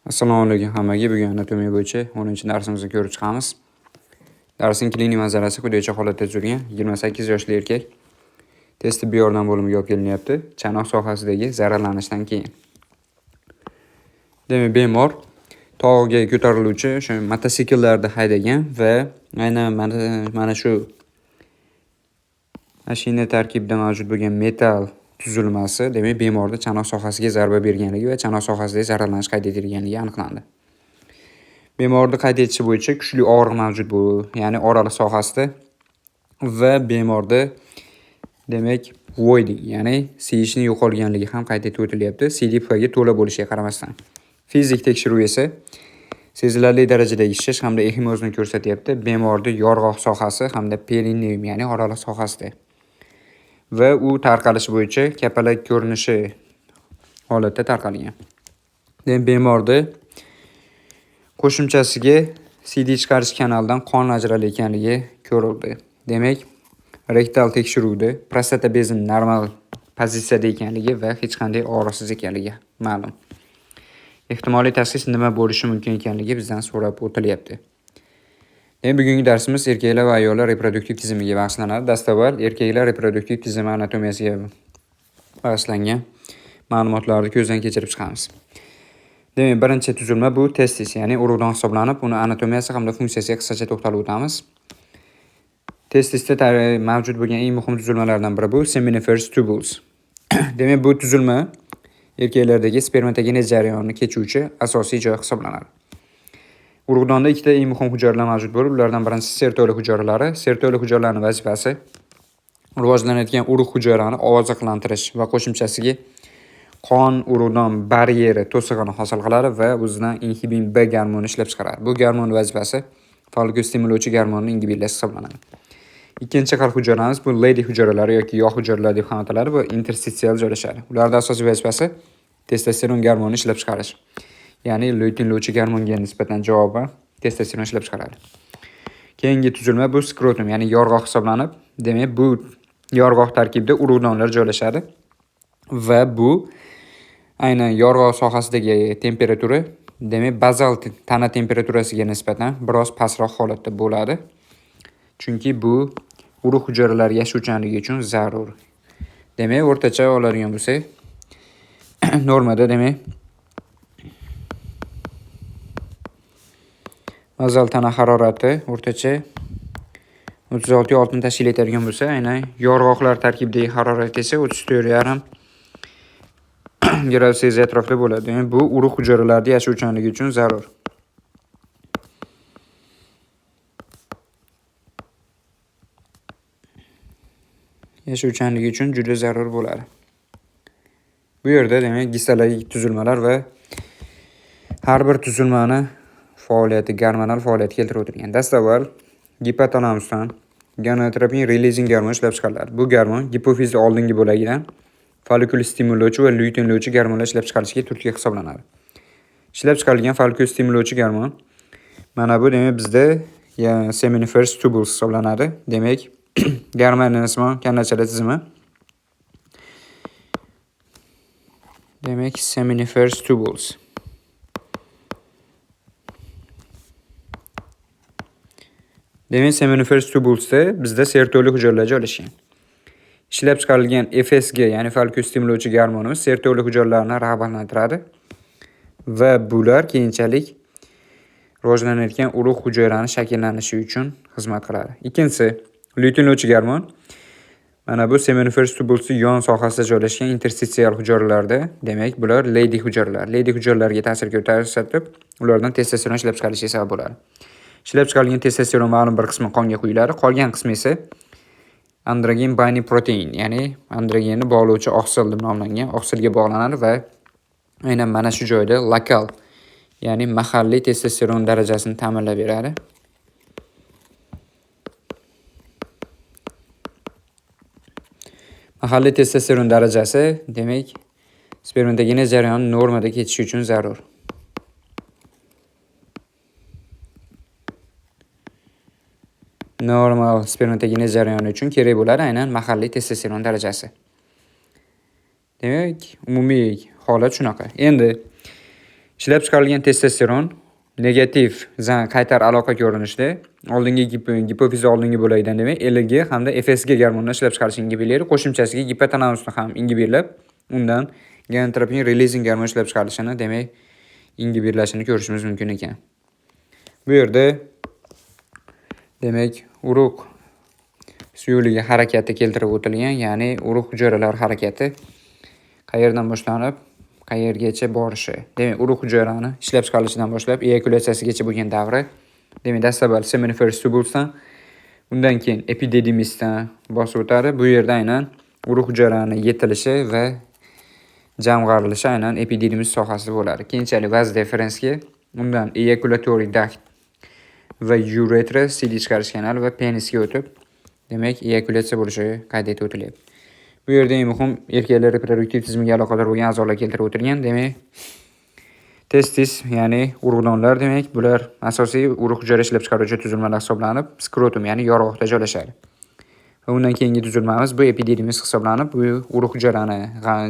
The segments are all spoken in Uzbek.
Assalomu alaykum hammaga. Bugun anatomiya bo'yicha 10-darsimizni ko'rib chiqamiz. Darsning klinik manzarasi quyidagicha holatda tuzilgan. 28 yoshli erkak tez tibbiy yordam bo'limiga olib kelinyapti. Chanoq sohasidagi zararlanishdan keyin. Demak, bemor tog'ga ko'tariluvchi o'sha mototsikllarda haydagan va aynan mana shu mashina tarkibida mavjud bo'lgan metall tuzilmasi, demak, bemorda chanoq sohasiga zarba berganligi va chanoq sohasidagi zararlanish qayd etilganligi aniqlandi. Bemorni qayd etishi bo'yicha kuchli og'riq mavjud bu, ya'ni oraliq sohasida va bemorda demak voiding, ya'ni siyishni yo'qolganligi ham qayd etib o'tilyapti, CDPga to'la bo'lishiga qaramasdan. Fizik tekshiruv esa sezilarli darajadagi shishish hamda ehimozni ko'rsatyapti. Bemorda yorg'oq sohasi hamda perineum, ya'ni oraliq sohasida va u tarqalishi bo'yicha kapalak ko'rinishi holatda tarqalgan. Demak, bemorda qo'shimchasiga CD chiqarish kanalidan qon ajralayotganligi ko'rildi. Demak, rektal tekshiruvda prostata bezini normal pozitsiyada ekanligi va hech qanday og'riqsiz ekanligi ma'lum. Ehtimoliy tashxis nima bo'lishi mumkin ekanligi bizdan so'rab o'tilyapti. Demak, bugungi darsimiz erkaklar va ayollar reproduktiv tizimiga bag'ishlanadi. Dastavval erkaklar reproduktiv tizimi anatomiyasiga bag'ishlangan ma'lumotlarni ko'zdan kechirib chiqamiz. Demak, birinchi tuzilma bu testis, ya'ni urug'don hisoblanib, uni anatomiyasi hamda funksiyasiga qisqacha to'xtalib o'tamiz. Testisda mavjud bo'lgan eng muhim tuzilmalardan biri bu seminiferous tubules. Demak, bu tuzilma erkaklardagi spermatogenez jarayonini kechuvchi asosiy joy hisoblanadi. Urug'donda ikkita eng muhim hujayralar mavjud bo'lib, ulardan birinchisi Sertoli hujayralari. Sertoli hujayralarining vazifasi rivojlanayotgan urug' hujayrani oziqlantirish va qo'shimchasiga qon urug'don baryeri to'sig'ini hosil qiladi va o'zidan inhibin B gormoni ishlab chiqaradi. Bu gormon vazifasi follikul stimuluvchi gormonni ingibirlash hisoblanadi. Ikkinchi xil hujayramiz bu Leydig hujayralari yoki yog' hujayralari deb ham ataladi va interstitsial joylashadi. Ularning asosiy vazifasi testosteron gormoni ishlab chiqarish. Ya'ni leytinlovchi gormonga nisbatan javoban testosteron ishlab chiqaradi. Keyingi tuzilma bu skrotum, ya'ni yorg'oq hisoblanib, demak bu yorg'oq tarkibida urug'donlar joylashadi va bu aynan yorg'oq sohasidagi temperatura, demak bazal tana temperaturasiga nisbatan biroz pastroq holatda bo'ladi. Chunki bu urug' hujayralari yashovchanligi uchun zarur. Demak, o'rtacha oladigan bo'lsak, normada demak bazal tana harorati o'rtacha 36,6 ni tashkil etadigan bo'lsa, aynan yorg'oqlar tarkibidagi harorat esa 34,5 gradus Selsiy atrofida bo'ladi. Demak, bu urug' hujayralari yashovchanligi uchun zarur. Yashovchanligi uchun juda zarur bo'ladi. Bu yerda demak gistologik tuzilmalar va har bir tuzilmani faoliyati, gormonal faoliyati keltirib o'tilgan. Dastavval gipotalamusdan gonadotropin releasing gormon ishlab chiqariladi. Bu gormon gipofiz oldingi bo'lagidan follikul stimullovchi va leytinlovchi gormonlar ishlab chiqarishga turtki hisoblanadi. Ishlab chiqarilgan follikul stimullovchi gormon mana bu demak bizda seminiferous tubules hisoblanadi. Demak, gormonal kanachalar tizimi. Demak, seminiferous tubules. Demak, seminiferous tubulesda bizda sertoli hujayralar joylashgan. Ishlab chiqarilgan FSG, ya'ni follikul stimullovchi gormonimiz sertoli hujayralarini rag'batlantiradi va bular keyinchalik rivojlanayotgan urug' hujayrani shakllanishi uchun xizmat qiladi. Ikkinchisi, leytinlovchi gormon. Mana bu seminiferous tubulesi yon sohasida joylashgan interstitsial hujayralarda, demak, bular Leydig hujayralari. Leydig hujayralariga ta'sir ko'rsatib, ulardan testosteron ishlab chiqarishiga sabab bo'ladi. Ishlab chiqarilgan testosteron ma'lum bir qismi qonga quyiladi, qolgan qismi esa androgen binding protein, ya'ni androgenni bog'lovchi oqsil deb nomlangan oqsilga bog'lanadi va aynan mana shu joyda lokal, ya'ni mahalliy testosteron darajasini ta'minlab beradi. Mahalliy testosteron darajasi, demak, spermatogenez jarayoni normada ketishi uchun zarur. Normal spermatogenez jarayoni uchun kerak bo'ladi aynan mahalliy testosteron darajasi. Demak, umumiy holat shunaqa. Endi Ishlab chiqarilgan testosteron negativ qaytar aloqa ko'rinishida oldingi gipofiz oldingi bo'lagidan, demak, LG hamda FSG gormonini ishlab chiqarishni ingibirlaydi. Qo'shimchasiga gipotalamusni ham ingibirlab, undan gonadotropin releasing gormon ishlab chiqarilishini, demak, ingibirlashini ko'rishimiz mumkin ekan. Bu yerda, demak, urug' suyuqligi harakati keltirib o'tilgan, ya'ni urug' hujayralari harakati qayerdan boshlanib, qayergacha borishi. Demak, urug' hujayrani ishlab chiqarilishidan boshlab eyakulyatsiyasigacha bo'lgan davri, demak, dastavval seminiferous tubulesdan, undan keyin epididimisdan bosib o'tadi. Bu yerda aynan urug' hujayrani yetilishi va jamg'arilishi aynan epididimis sohasida bo'ladi. Keyinchalik vas deferensga, undan eyakulatory duct va uretra, siydik chiqarish kanali va penisga o'tib, demak, eyakulyatsiya bo'lishi qayd etib o'tilyapti. Bu yerda eng muhim erkaklar reproduktiv tizimiga aloqador bo'lgan a'zolar keltirib o'tilgan. Demak, testis, ya'ni urug'donlar, demak, bular asosiy urug' hujayra ishlab chiqaruvchi tuzilmalar hisoblanib, skrotum, ya'ni yorg'oqda joylashadi. Va undan keyingi tuzilmamiz bu epididimis hisoblanib, bu urug' hujayrani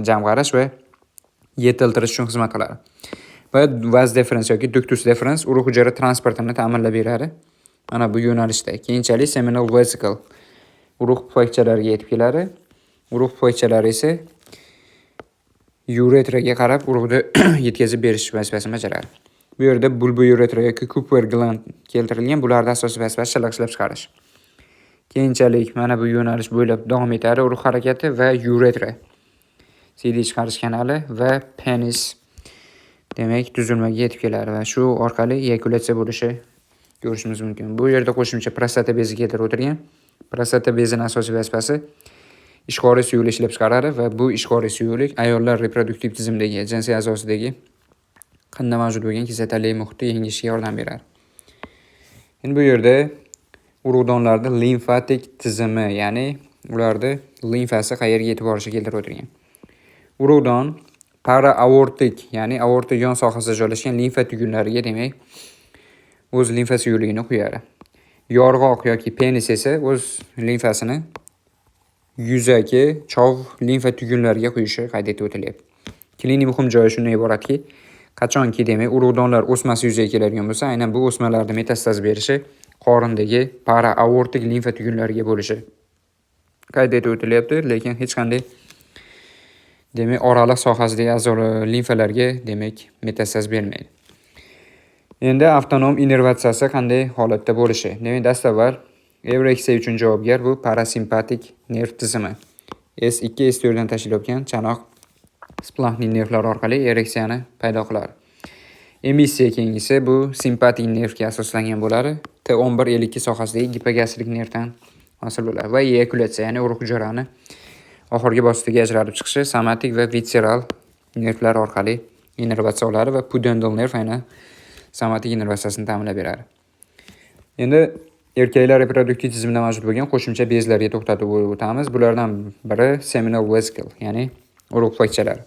jamg'arish va yetiltirish uchun xizmat qiladi. Va vas deferens yoki ductus deferens urug' hujayra transportini ta'minlab beradi. Mana bu yo'nalishda. Keyinchalik seminal vesicle urug' pufakchalariga yetib keladi. Urug' pufakchalari esa uretraga qarab urug'ni yetkazib berish vazifasini bajaradi. Bu yerda bulbouretra yoki Cowper gland keltirilgan. Bularni asosiy vazifasi shilliq ishlab chiqarish. Keyinchalik mana bu yo'nalish bo'ylab davom etadi urug' harakati va uretra, siydik chiqarish kanali va penis, demak, tuzilmaga yetib keladi va shu orqali eyakulyatsiya bo'lishi ko'rishimiz mumkin. Bu yerda qo'shimcha prostata bezi keltirib o'tilgan. Prostata bezini asosiy vazifasi ishqoriy suyuqlik ishlab chiqaradi va bu ishqoriy suyuqlik ayollar reproduktiv tizimidagi, jinsiy a'zosidagi qinda mavjud bo'lgan kislotali muhitni yengishga yordam beradi. Endi bu yerda urug'donlarda limfatik tizimi, ya'ni ularni limfasi qayerga yetib borishi keltirib o'tilgan. Urug'don paraaortik, ya'ni aorta yon sohasida joylashgan limfa tugunlariga, demak, o'z limfa suyuqligini quyadi. Yorg'oq yoki penis esa o'z limfasini yuzaki chov limfa tugunlariga quyishi qayd etib o'tilyapti. Klinik muhim joyi shundan iboratki, qachonki, demak, urug'donlar o'smasi yuzaga keladigan bo'lsa, aynan bu o'smalarni metastaz berishi qorindagi paraaortik limfa tugunlariga bo'lishi qayd etib o'tilyapti, lekin hech qanday, demak, oraliq sohasidagi a'zolar limfalarga, demak, metastaz bermaydi. Endi avtonom innervatsiyasi qanday holatda bo'lishi. Demak, dastavval ereksiya uchun javobgar bu parasimpatik nerv tizimi. S2 S4 dan tashkil topgan chanoq splanxnik nervlar orqali ereksiyani paydo qiladi. Emissiya keyingisi bu simpatik nervga asoslangan bo'ladi. T11 L2 sohasidagi gipogastrik nervdan hosil bo'ladi va eyakulyatsiya, ya'ni urug' hujayrani oxirgi bosqichga ajralib chiqishi somatik va visceral nervlar orqali innervatsiya oladi va pudendal nerv aynan somatik innervatsiyasini ta'minlab beradi. Endi erkaklar reproduktiv tizimida mavjud bo'lgan qo'shimcha bezlarga to'xtatib o'tamiz. Bulardan biri seminal vesicle, ya'ni urug' pufakchalari.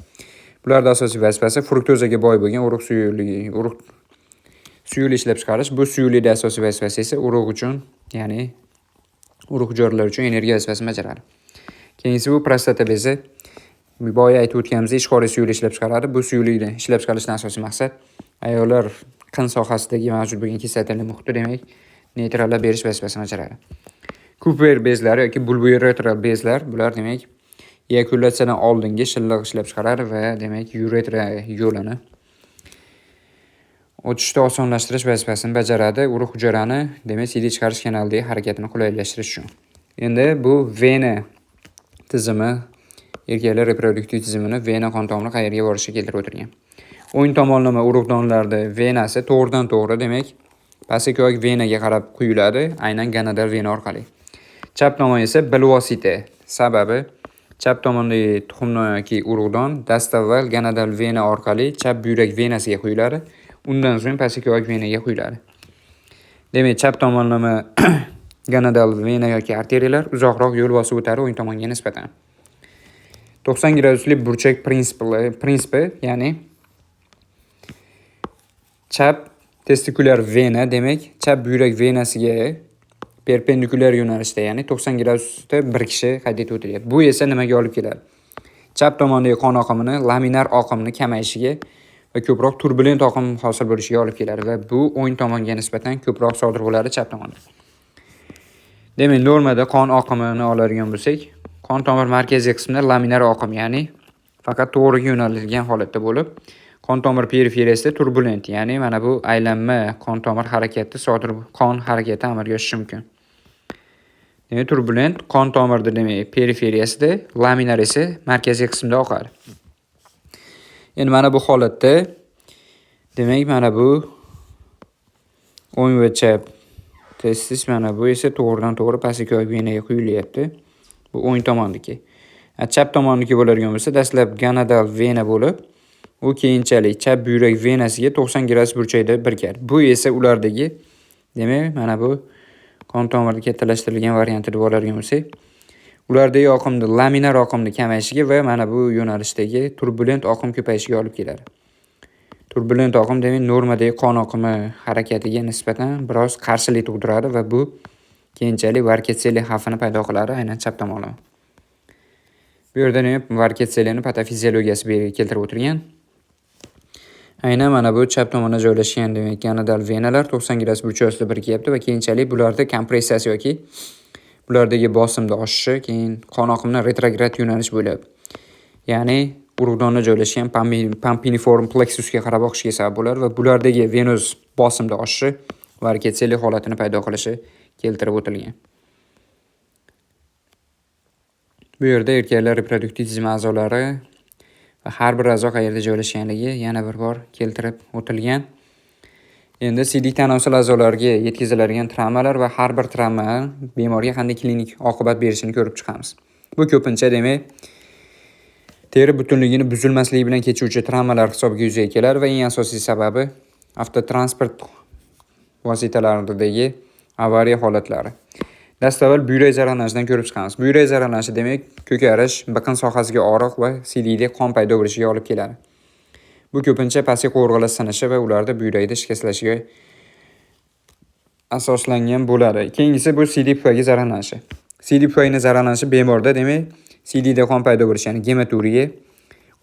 Bularning asosiy vazifasi fruktozaga boy bo'lgan urug' suyuqligi, urug' suyuqlik ishlab chiqarish. Bu suyuqlikning asosiy vazifasi esa urug' uchun, ya'ni urug' hujayralari uchun energiya vazifasini bajaradi. Keyingisi bu prostata bezi. Boya aytib o'tganimizdek, ishqoriy suyuqlik ishlab chiqaradi. Bu suyuqlikni ishlab chiqarishdan asosiy maqsad ayollar qin sohasidagi mavjud bo'lgan kislotali muhitni, demak, neytrallab berish vazifasini bajaradi. Cowper bezlari yoki bulbouretral bezlar, bular, demak, eyakulyatsiyadan oldingi shilliq ishlab chiqaradi va, demak, uretra yo'lini o'tishni osonlashtirish vazifasini bajaradi, urug' hujayrani, demak, siydik chiqarish kanalidagi harakatini qulaylashtirish uchun. Endi bu vena tizimi, erkaklar reproduktiv tizimini vena qon tomiri qayerga borishi keltirib o'tilgan. O'ng tomonlama urug'donlarda venasi to'g'ridan to'g'ri, demak, pastki venaga qarab quyiladi, aynan gonadal vena orqali. Chap tomon esa bilvosita. Sababi chap tomondagi tuxumdon yoki urug'don dastavval gonadal vena orqali chap buyrak venasiga quyiladi, undan so'ng pastki venaga quyiladi. Demak, chap tomonlama gonadal vena yoki arteriyalar uzoqroq yo'l bosib o'tadi o'ng tomonga nisbatan. 90 gradusli burchak prinsipi, ya'ni chap testikulyar vena, demak, chap buyrak venasiga perpendikulyar yo'nalishda, ya'ni 90 gradusda birikishi qayd etib o'tilyapti. Bu esa nimaga olib keladi? Chap tomondagi qon oqimini laminar oqimni kamayishiga Va ko'proq turbulent oqim hosil bo'lishiga olib keladi va bu o'ng tomonga nisbatan ko'proq sodir bo'ladi chap tomonda. Demak, normada qon oqimini oladigan bo'lsak, qon tomir markaziy qismida laminar oqim, ya'ni faqat to'g'riga yo'naltirilgan holatda bo'lib, qon tomir periferiyasida turbulent, ya'ni mana bu aylanma qon tomir harakati sodir, qon harakati amalga oshishi mumkin. Demak, turbulent qon tomirda, demak, periferiyasida, laminar esa markaziy qismida oqadi. Endi mana bu holatda, demak, mana bu o'ng va chap testis, mana bu esa to'g'ridan to'g'ri pastki venaga quyilyapti. Bu o'ng tomonniki. Chap tomonniki bo'ladigan bo'lsa, dastlab gonadal vena bo'lib, u keyinchalik chap buyrak venasiga 90 gradus burchakda birikadi. Bu esa ulardagi, demak, mana bu qon tomirni kattalashtirilgan varianti deb oladigan bo'lsak, ulardagi oqimni, laminar oqimni kamayishiga va mana bu yo'nalishdagi turbulent oqim ko'payishiga olib keladi. Turbulent oqim, demak, normadagi qon oqimi harakatiga nisbatan biroz qarshilik tug'diradi va bu keyinchalik varikotseliya xavfini paydo qiladi aynan chap tomonlama. Bu yerda, demak, varikotseliyaning patofiziologiyasi keltirib o'tilgan. Aynan mana bu chap tomonda joylashgan, demak, gonadal venalar 90 gradus burchak ostida birikyapti va keyinchalik bularda kompressiyasi yoki bulardagi bosimni oshishi, keyin qon oqimini retrograd yo'nalish bo'ylab, ya'ni urug'donda joylashgan pampiniform pleksusga qarab oqishiga sabab bo'ladi va bulardagi venoz bosimni oshishi varikotseliya holatini paydo qilishi keltirib o'tilgan. Bu yerda erkaklar reproduktiv tizimi a'zolari va har bir a'zo qayerda joylashganligi yana bir bor keltirib o'tilgan. Endi siydik tanosil a'zolariga yetkaziladigan travmalar va har bir travma bemorga qanday klinik oqibat berishini ko'rib chiqamiz. Bu ko'pincha, demak, teri butunligini buzilmasligi bilan kechuvchi travmalar hisobiga yuzaga keladi va eng asosiy sababi avtotransport vositalaridagi avariya holatlari. Dastavval buyrak zararlanishidan ko'rib chiqamiz. Buyrak zararlanishi, demak, ko'karish, biqin sohasiga og'riq va siydikda qon paydo bo'lishiga olib keladi. Bu ko'pincha pastki qovurg'alar sinishi va ularda buyrakda shikastlashiga asoslangan bo'ladi. Keyingisi bu siydik pufagi zararlanishi. Siydik pufagini zararlanishi bemorda, demak, siydikda qon paydo bo'lishi, ya'ni gematuriya,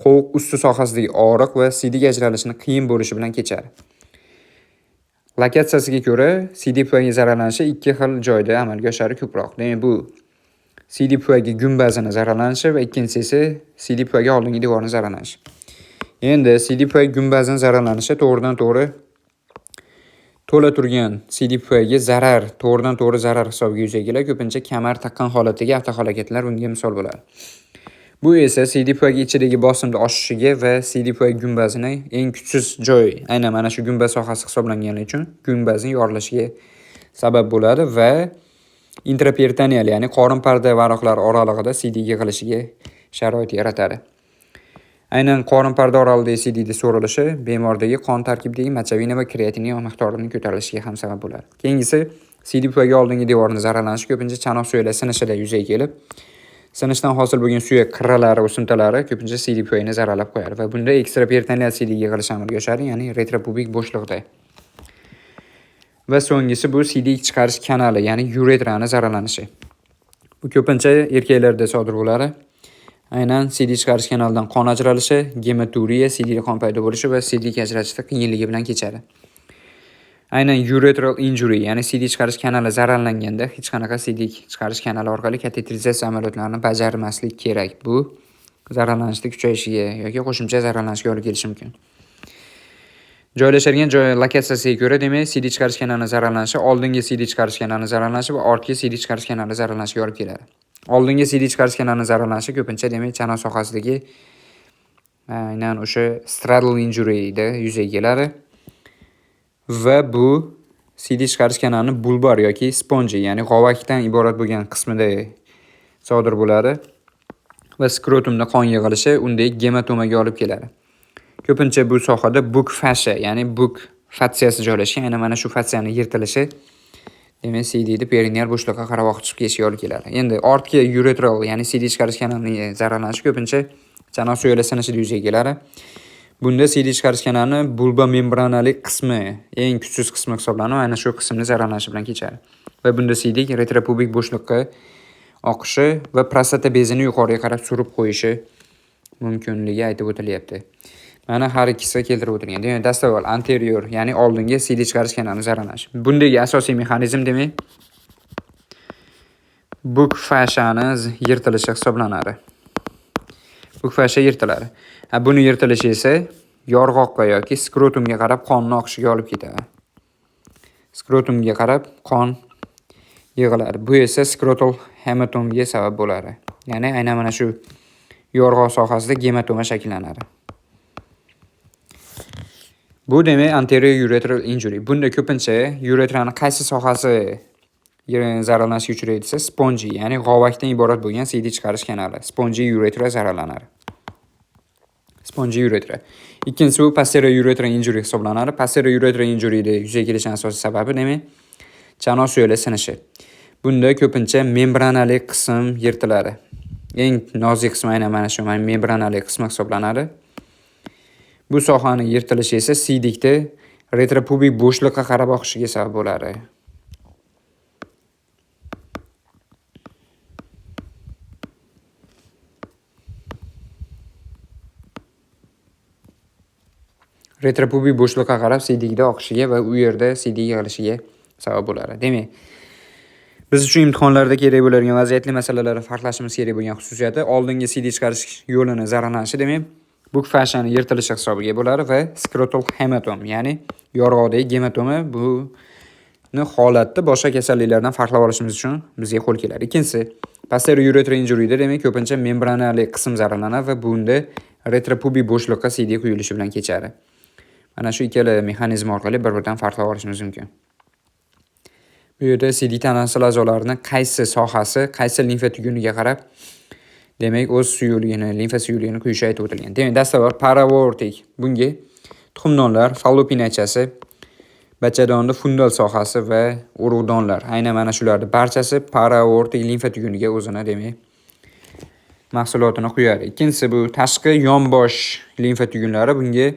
qovuq usti sohasidagi og'riq va siydik ajralishini qiyin bo'lishi bilan kechadi. Lokatsiyasiga ko'ra siydik pufagi zararlanishi ikki xil joyda amalga oshadi ko'proq. Demak, bu siydik pufagi gumbazini zararlanishi va ikkinchisi esa siydik pufagi oldingi devorini zararlanishi. Endi siydik pufagi gumbazini zararlanishi to'g'ridan to'g'ri to'la turgan siydik pufagi zarar, to'g'ridan to'g'ri zarar hisobiga yuzaga keladi. Ko'pincha kamar taqqan holatdagi avtohalokatlar bunga misol bo'ladi. Bu esa siydik pufagi ichidagi bosimni oshishiga va siydik pufagi gumbazini eng kuchsiz joy aynan mana shu gumbaz sohasi hisoblangani uchun gumbazni yorilishiga sabab bo'ladi va intraperitoneal, ya'ni qorin parda varaqlari oralig'ida siydik yig'ilishiga sharoit yaratadi. Aynan qorin parda oralig'idagi siydikni so'rilishi bemordagi qon tarkibidagi мочевина va kreatinin miqdorining ko'tarilishiga ham sabab bo'ladi. Keyingisi siydik pufagi oldingi devorini zararlanishi ko'pincha chanoq suyaklar sinishida yuzaga kelib, sinishdan hosil bo'lgan suyak qirralari, o'simtalari ko'pincha siydik pufagini zararlab qo'yadi va bunda ekstraperitoneal siydik yig'ilishi amalga oshadi, ya'ni retropubik bo'shliqda. Va so'nggisi bu siydik chiqarish kanali, ya'ni uretrani zararlanishi. Bu ko'pincha erkaklarda sodir bo'ladi. Aynan siydik chiqarish kanalidan qon ajralishi, gematuriya, siydikda qon paydo bo'lishi va siydik ajratishda qiyinligi bilan kechadi. Aynan uretral injury, ya'ni siydik chiqarish kanali zararlanganda hech qanaqa siydik chiqarish kanali orqali kateterizatsiya amaliyotlarini bajarmaslik kerak. Bu zararlanishni kuchayishiga yoki qo'shimcha zararlanishga olib kelishi mumkin. Joylashadigan joy lokatsiyasiga ko'ra, demak, siydik chiqarish kanali zararlanishi oldingi siydik chiqarish kanali zararlanishi va ortki siydik chiqarish kanali zararlanishiga olib keladi. Oldingi siydik chiqarish kanali zararlanishi ko'pincha, demak, chanoq sohasidagi aynan o'sha straddle injuryda yuzaga keladi. Va bu siydik chiqarish kanalini bulbar yoki sponji, ya'ni g'ovakdan iborat bo'lgan qismida sodir bo'ladi va skrotumda qon yig'ilishi undagi gematomaga olib keladi. Ko'pincha bu sohada buk fascia, ya'ni buk fatsiyasi joylashgan. Aynan mana shu fatsiyani yirtilishi, demak, siydikni perineal bo'shliqqa qarab oqib chiqib ketishiga olib keladi. Endi ortki uretral, ya'ni siydik chiqarish kanalining zararlanishi ko'pincha chanoq suyaklar sinishida yuzaga keladi. Bunda siydik chiqarish kanalini bulba membranali qismi eng kuchsiz qismi hisoblanib, aynan shu qismni zararlanishi bilan kechadi. Va bunda siydik retropubik bo'shliqqa oqishi va prostata bezini yuqoriga qarab surib qo'yishi mumkinligi aytib o'tilyapti. Mana har ikkisi keltirib o'tilgan. Demak, dastavval anterior, ya'ni oldingi siydik chiqarish kanalini zararlanishi. Bundagi asosiy mexanizm demak buk fashani yirtilishi hisoblanadi. Buk fasha yirtiladi. Buni yirtilishi esa yorg'oqqa yoki skrotumga qarab qonni oqishiga olib ketadi. Skrotumga qarab qon yig'iladi. Bu esa skrotal hematomga sabab bo'ladi. Ya'ni aynan mana shu yorg'oq sohasida gematoma shakllanadi. Bu demak anterior uretral injury. Bunda ko'pincha uretrani qaysi sohasi zararlanishga uchraydi desa, sponji, ya'ni g'ovakdan iborat bo'lgan siydik chiqarish kanali. Sponji uretra zararlanadi. Sponji uretra. Ikkinchisi bu posterior uretra injury hisoblanadi. Posterior uretra injuryda yuzaga kelishining asosiy sababi demak chanoq suyali sinishi. Bunda ko'pincha membranali qism yirtiladi. Eng nozik qismi aynan mana shu membranali qismi hisoblanadi. Bu sohaning yirtilishi esa siydikda retropubik bo'shliqqa qarab oqishiga sabab bo'ladi. Retropubik bo'shliqqa qarab siydikda oqishiga va u yerda siydik yig'ilishiga sabab bo'ladi. Demak, biz uchun imtihonlarda kerak bo'ladigan vaziyatli masalalarni farqlashimiz kerak bo'lgan xususiyati oldingi siydik chiqarish yo'lini zararlanishi, demak, buk fashani yirtilishi hisobiga bo'ladi va skrotal hematom, ya'ni yorg'oqdagi gematoma buni holatda boshqa kasalliklardan farqlab olishimiz uchun bizga qo'l keladi. Ikkinchisi, posterior uretra injuryda demak ko'pincha membranali qism zararlanadi va bunda retropubik bo'shliqqa siydik quyilishi bilan kechadi. Mana shu ikkala mexanizm orqali bir-biridan farqlab olishimiz mumkin. Bu yerda siydik tanaffus a'zolarini qaysi sohasi, qaysi limfa tuguniga qarab demak o'z suyuqligini, limfa suyuqligini quyishi aytib o'tilgan. Demak, dastavval paraaortik, bunga tuxumdonlar, fallopiy naychasi, bachadonda fundal sohasi va urug'donlar. Aynan mana shularning barchasi paraaortik limfa tuguniga o'zini demak mahsulotini quyadi. Ikkinchisi bu tashqi yonbosh limfa tugunlari, bunga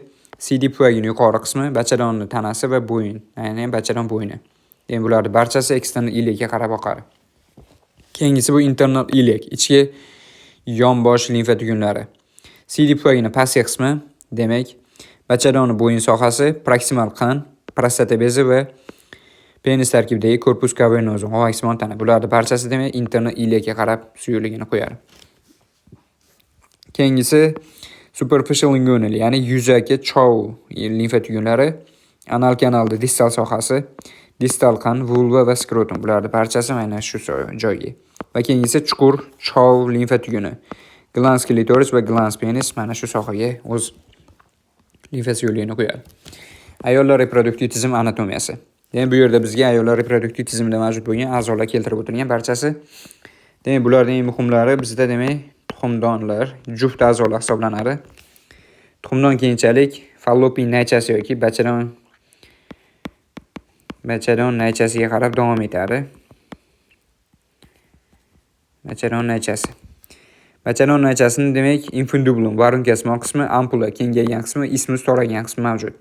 siydik puvagining yuqori qismi, bachadonning tanasi va bo'yin, ya'ni bachadon bo'yni. Demak, bularning barchasi eksternal iliakka qarab oqadi. Keyingisi bu internal iliak, ichki yonbosh limfa tugunlari. Siydik puvagining pastki qismi, demak, bachadonning bo'yin sohasi, proksimal qin, prostata bezi va penis tarkibidagi korpus cavernosum, g'ovaksimon tana. Bularning barchasi demak internal iliakka qarab suyuqligini qo'yadi. Keyingisi superficial inguinal, ya'ni yuzaki chov limfa tugunlari, anal kanalda distal sohasi, distal qan, vulva va skrotum. Bularning barchasi mana shu joyga. Va keyingisi chuqur chov limfa tuguni, glans clitoris va glans penis mana shu sohaga o'z limfa suyuqligini qo'yadi. Ayollar reproduktiv tizim anatomiyasi. Demak, bu yerda bizga ayollar reproduktiv tizimida mavjud bo'lgan a'zolar keltirib o'tilgan barchasi. Demak, bularning eng muhimlari bizda demak tuxumdonlar, juft a'zolar hisoblanadi. Tuxumdon keyinchalik fallopiy naychasi yoki bachadon naychasiga qarab davom etadi. Bachadon naychasi. Bachadon naychasini demak infundibulum, varunkasmon qismi, ampula kengaygan qismi, ismus toraygan qismi mavjud.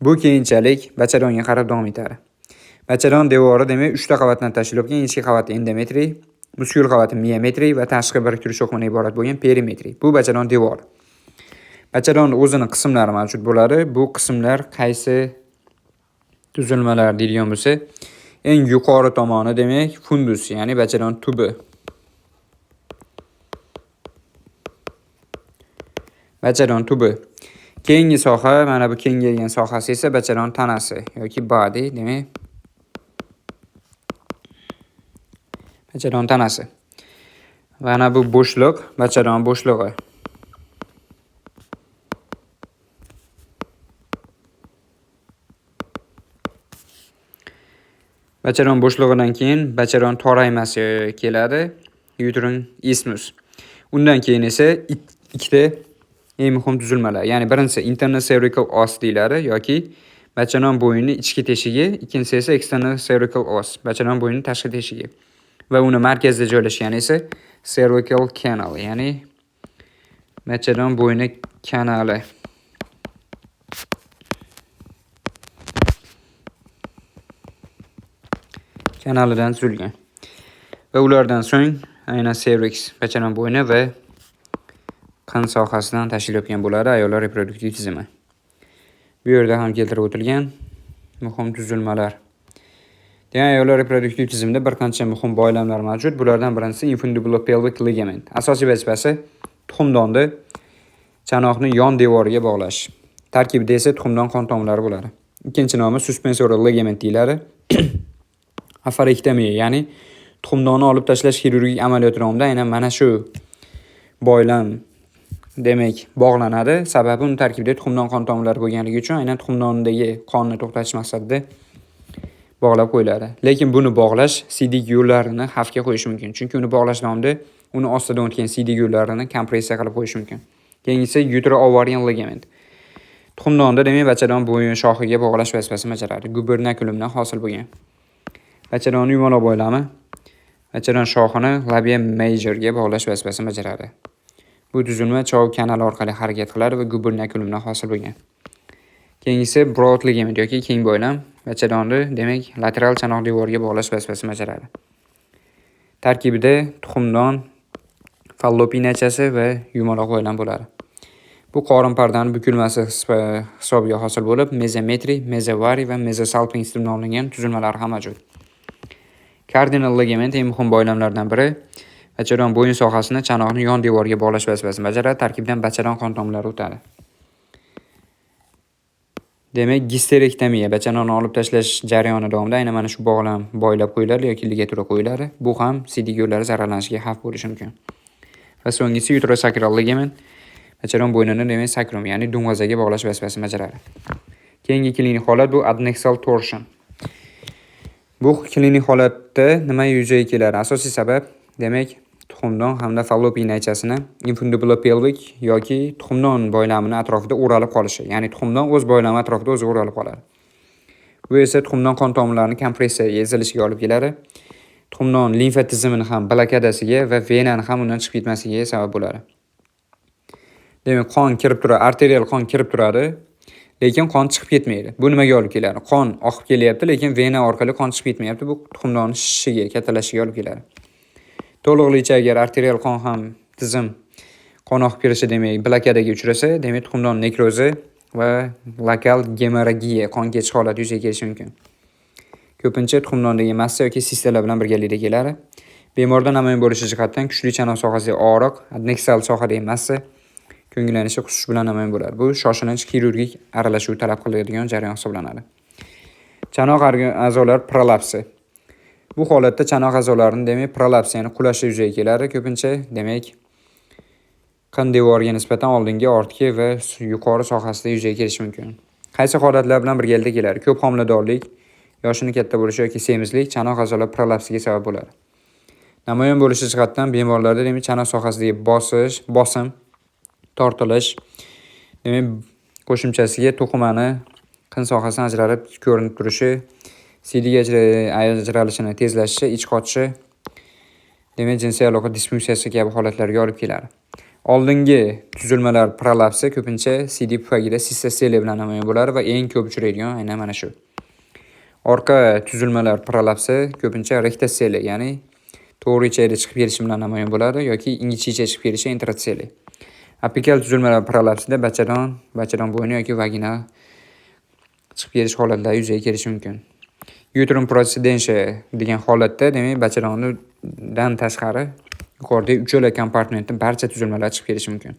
Bu keyinchalik bachadonga qarab davom etadi. Bachadon devori demak 3 ta qavatdan tashkil topgan. Ichki qavati endometriy, muskul qavati miometriy va tashqi biriktirish cho'qmidan iborat bo'lgan perimetriy. Bu bachadon devori. Bachadon o'zini qismlari mavjud bo'ladi. Bu qismlar qaysi tuzilmalar deyilgan bo'lsa, eng yuqori tomoni demak fundus, ya'ni bachadon tubi. Bachadon tubi. Keyingi soha, mana bu kengaygan sohasi esa bachadon tanasi yoki body, demak bachadon tanasi. Mana bu bo'shliq, bachadon bo'shlig'i. Bachadon bo'shlig'idan keyin bachadon toraymasi keladi, uterine isthmus. Undan keyin esa ikkita eng muhim tuzilmalar, ya'ni birinchisi internal cervical os deyiladi yoki bachadon bo'ynining ichki teshigi, ikkinchisi esa external cervical os, bachadon bo'ynining tashqi teshigi. Va uni markazida joylashgan esa cervical canal, ya'ni bachadon bo'yni kanali. Kanalidan tuzilgan. Va ulardan so'ng aynan cervix, bachadon bo'yni va Qin sohasidan tashkil topgan bo'ladi ayollar reproduktiv tizimi. Bu yerda ham keltirib o'tilgan muhim tuzilmalar. Demak, ayollar reproduktiv tizimida bir qancha muhim boylamlar mavjud. Bulardan birinchisi infundibulopelvic ligament. Asosiy vazifasi tuxumdonni chanoqni yon devoriga bog'lash. Tarkibida esa tuxumdon qon tomirlari bo'ladi. Ikkinchi nomi suspensorial ligament deyiladi. Oforektomiya, ya'ni tuxumdonni olib tashlash xirurgik amaliyoti davomida aynan mana shu boylam, demak, bog'lanadi. Sababi uni tarkibida tuxumdon qon tomirlari bo'lganligi uchun aynan tuxumdondagi qonni to'xtatish maqsadida bog'lab qo'yiladi. Lekin buni bog'lash siydik yo'llarini xavfga qo'yishi mumkin. Chunki uni bog'lash davomida uni ostidan o'tgan siydik yo'llarini kompressiya qilib qo'yishi mumkin. Keyingisi utero-ovarian ligament. Tuxumdonni, demak, bachadon bo'yin shoxiga bog'lash vazifasini bajaradi. Gubernakulumdan hosil bo'lgan. Bachadonni yumaloq boylami bachadon shoxini labia majorga bog'lash vazifasini bajaradi. Bu tuzilma Chov kanali orqali harakat qiladi va gubernakulumdan hosil bo'lgan. Keyingisi broad ligament yoki keng boylam bachadonni, demak, lateral chanoq devoriga bog'lash vazifasini bajaradi. Tarkibida tuxumdon, fallopiy naychasi va yumaloq boylam bo'ladi. Bu qorin pardani bukilmasi hisobiga hosil bo'lib, mezometriy, mezovari va mezosalpinx deb nomlangan tuzilmalar ham mavjud. Cardinal ligament eng muhim boylamlardan biri. Bachadon bo'yin sohasini chanoqni yon devoriga bog'lash vazifasini bajaradi. Tarkibidan bachadon qon tomirlari o'tadi. Demak, gisterektomiya, bachadonni olib tashlash jarayoni davomida aynan mana shu bog'lam boylab qo'yiladi yoki ligatura qo'yiladi. Bu ham siydik yo'llari zararlanishiga xavf bo'lishi mumkin. Va so'nggisi uterosakral ligament bachadon bo'ynini, demak, sakrum, ya'ni do'ng'azaga bog'lash vazifasini bajaradi. Keyingi klinik holat bu adnexal torsion. Bu klinik holatda nima yuzaga keladi? Asosiy sabab, demak, tuxumdon hamda fallopiy naychasini infundibulopelvic yoki tuxumdon boylamini atrofida o'ralib qolishi. Ya'ni tuxumdon o'z boylami atrofida o'zi o'ralib qoladi. Bu esa tuxumdon qon tomirlarini kompressiyaga, ezilishiga olib keladi. Tuxumdon limfa tizimini ham blokadasiga va venani ham undan chiqib ketmasligiga sabab bo'ladi. Demak, qon kirib turadi, arterial qon kirib turadi, lekin qon chiqib ketmaydi. Bu nimaga olib keladi? Qon oqib kelyapti, lekin vena orqali qon chiqib ketmayapti. Bu tuxumdonni shishishiga, kattalashishiga olib keladi. To'liqlicha agar arterial qon ham tizim qon oqib kirishi, demak, blokadaga uchrasa, demak, tuxumdon nekrozi va lokal gemorragiya, qon ketish holati yuzaga kelishi mumkin. Ko'pincha tuxumdondagi massa yoki sistalar bilan birgalikda keladi. Bemorda namoyon bo'lishi jihatdan kuchli chanoq sohasidagi og'riq, adneksal sohadagi massa, ko'ngillanishi, qusish bilan namoyon bo'ladi. Bu shoshilinch xirurgik aralashuv talab qiladigan jarayon hisoblanadi. Chanoq a'zolar prolapsi. Bu holatda chanoq a'zolarini, demak, prolaps, ya'ni qulashi yuzaga keladi. Ko'pincha, demak, qin devoriga nisbatan oldingi, ortki va yuqori sohasida yuzaga kelishi mumkin. Qaysi holatlar bilan birgalikda keladi? Ko'p homiladorlik, yoshini katta bo'lishi yoki semizlik chanoq a'zolar prolapsiga sabab bo'ladi. Namoyon bo'lishi jihatdan bemorlarda, demak, chanoq sohasidagi bosish, bosim, tortilish, demak, qo'shimchasiga to'qimani qin sohasidan ajralib ko'rinib turishi, siydik ajralishini tezlashishi, ich qotishi, demak, jinsiy aloqa disfunksiyasi kabi holatlarga olib keladi. Oldingi tuzilmalar prolapsi ko'pincha siydik pufagida sistoseliya bilan namoyon bo'ladi va eng ko'p uchraydigan aynan mana shu. Orqa tuzilmalar prolapsi ko'pincha rektoseliya, ya'ni to'g'ri ichakda chiqib kelishi bilan namoyon bo'ladi yoki ingichka ichak chiqib kelishi enteroseliya. Apikal tuzilmalar prolapsida bachadon, bachadon bo'yni yoki vagina chiqib kelish holatlari yuzaga kelishi mumkin. Uterum procidentia degan holatda, demak, bachadondan tashqari yuqoridagi uchala kompartmentdan barcha tuzilmalar chiqib kelishi mumkin.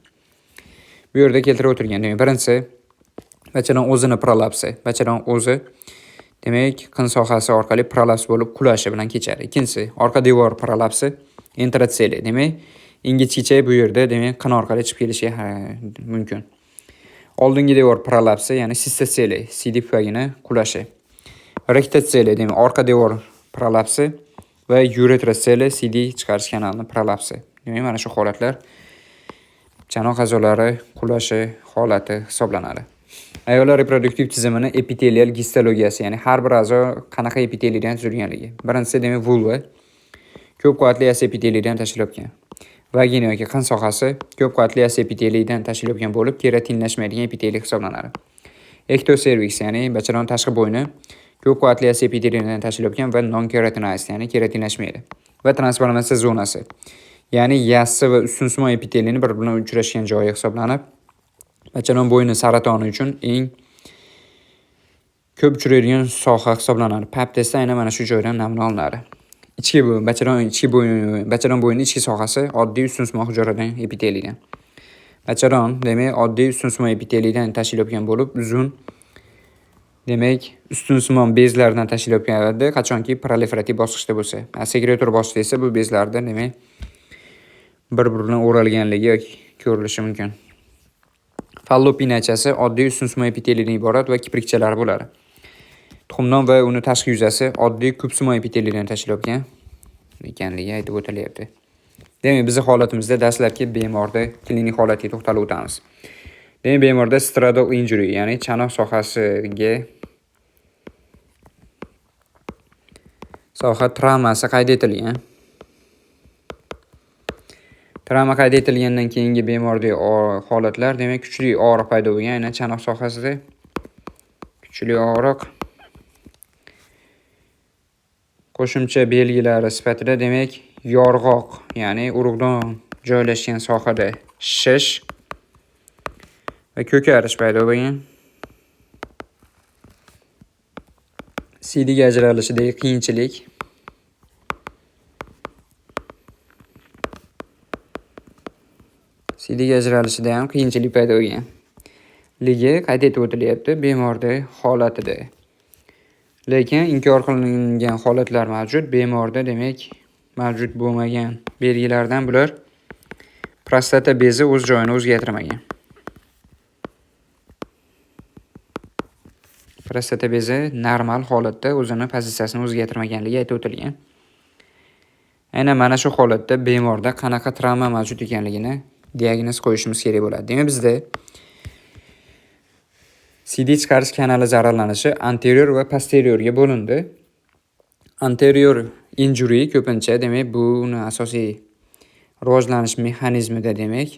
Bu yerda keltirib o'tilgan, demak, birinchisi bachadon o'zini prolapsi. Bachadon o'zi, demak, qin sohasi orqali prolaps bo'lib qulashi bilan kechadi. Ikkinchisi orqa devor prolapsi, enteroseliya. Demak, ingichka ichak bu yerda, demak, qin orqali chiqib kelishi mumkin. Oldingi devor prolapsi, ya'ni sistoseliya, siydik pufagini qulashi. Rektoseliya, demak, orqa devor prolapsi va uretroseliya, siydik chiqarish kanalini prolapsi. Demak, mana shu holatlar chanoq a'zolari qulashi holati hisoblanadi. Ayollar reproduktiv tizimini epitelial gistologiyasi, ya'ni har bir a'zo qanaqa epiteliydan tuzilganligi. Birinchisi, demak, vulva ko'p qavatli yassi epiteliydan tashkil topgan. Vagina yoki qin sohasi ko'p qavatli yassi epiteliydan tashkil topgan bo'lib, keratinlashmaydigan epiteliy hisoblanadi. Ektoserviks, ya'ni bachadon tashqi bo'yni ko'p qavatli yassi epiteliydan tashkil topgan va non keratinized, ya'ni keratinlashmaydi. Va transformatsiya zonasi Ya'ni yassi va ustunsimon epiteliyni bir bilan uchrashgan joyi hisoblanib, bachadon bo'yni saratoni uchun eng ko'p uchraydigan soha hisoblanadi. Pap testda aynan mana shu joydan namuna olinadi. Ichki bachadon ichki bo'yni, bachadon bo'yni ichki sohasi oddiy ustunsimon hujayradan epiteliydan. Bachadon demak oddiy ustunsimon epiteliydan tashkil topgan bo'lib, uzun demak ustunsimon bezlardan tashkil topganadi, qachonki proliferativ bosqichda bo'lsa. Sekretor bosqichda esa bu bezlarda demak bir-biri bilan o'ralganligi yoki ko'rilishi mumkin. Fallop inachasi oddiy ustunsimon epiteliydan iborat va kiprikchalari bo'ladi. Tuxumdon va uni tashqi yuzasi oddiy kubsimon epiteliydan tashkil topgan ekanligi aytib o'tilyapti. Demak, bizning holatimizda dastlabki bemorda klinik holatga to'xtalib o'tamiz. Demak, bemorda straddle injury, ya'ni chanoq sohasiga soha travmasi qayd etilgan. Travma qayd etilgandan keyingi bemordagi holatlar, demak, kuchli og'riq paydo bo'lgan, aynan chanoq sohasida kuchli og'riq. Qo'shimcha belgilari sifatida, demak, yorg'oq, ya'ni urug'don joylashgan sohada shish va ko'karish paydo bo'lgan. Siydik ajralishidagi qiyinchilik. Siydik ajralishida ham qiyinchilik paydo bo'lgan. Ligi qayd etib o'tilyapti bemorda holatida. Lekin inkor qilingan holatlar mavjud. Bemorda demak mavjud bo'lmagan belgilardan bular prostata bezi o'z joyini o'zgartirmagan. Prostata bezi normal holatda o'zini pozitsiyasini o'zgartirmaganligi aytib o'tilgan. Aynan mana shu holatda bemorda qanaqa travma mavjud ekanligini diagnoz qo'yishimiz kerak bo'ladi. Demak, bizda siydik chiqarish kanali zararlanishi anterior va posteriorga bo'lindi. Anterior injury ko'pincha, demak, buni asosiy rivojlanish mexanizmida, demak,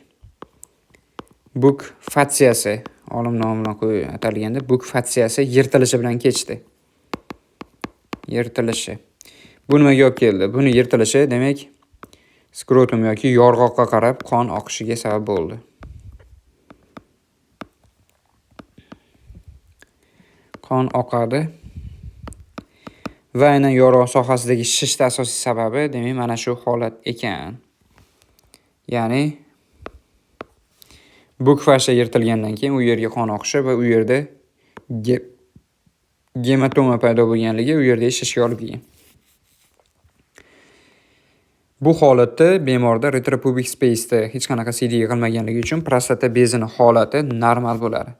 buk fatsiyasi, olim nomi bilan qo'yib atalganda buk fatsiyasi yirtilishi bilan kechdi. Yirtilishi. Bu nimaga olib keldi? Buni yirtilishi, demak, skrotum yoki yorg'oqqa qarab qon oqishiga sabab bo'ldi. Qon oqadi. Va aynan yorg'oq sohasidagi shishda asosiy sababi, demak, mana shu holat ekan. Ya'ni buk fashiya yirtilgandan keyin u yerga qon oqishi va u yerda gematoma paydo bo'lganligi u yerdagi shishga olib kelgan. Bu holatda bemorda retropubik space'da hech qanaqa siydik yig'ilmaganligi uchun prostata bezini holati normal bo'ladi.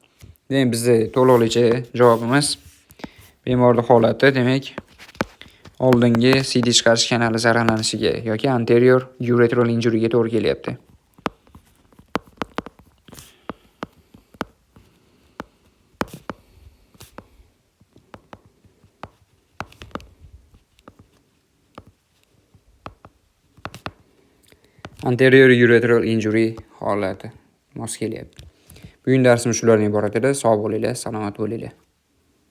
Demak, bizning to'liqlicha javobimiz bemorning holati, demak, oldingi siydik chiqarish kanali zararlanishiga yoki anterior uretral injuryga to'g'ri kelyapti. Anterior uretral injury holati mos kelyapti. Bugun darsimiz shulardan iborat edi. Sog' bo'linglar, salomat bo'linglar.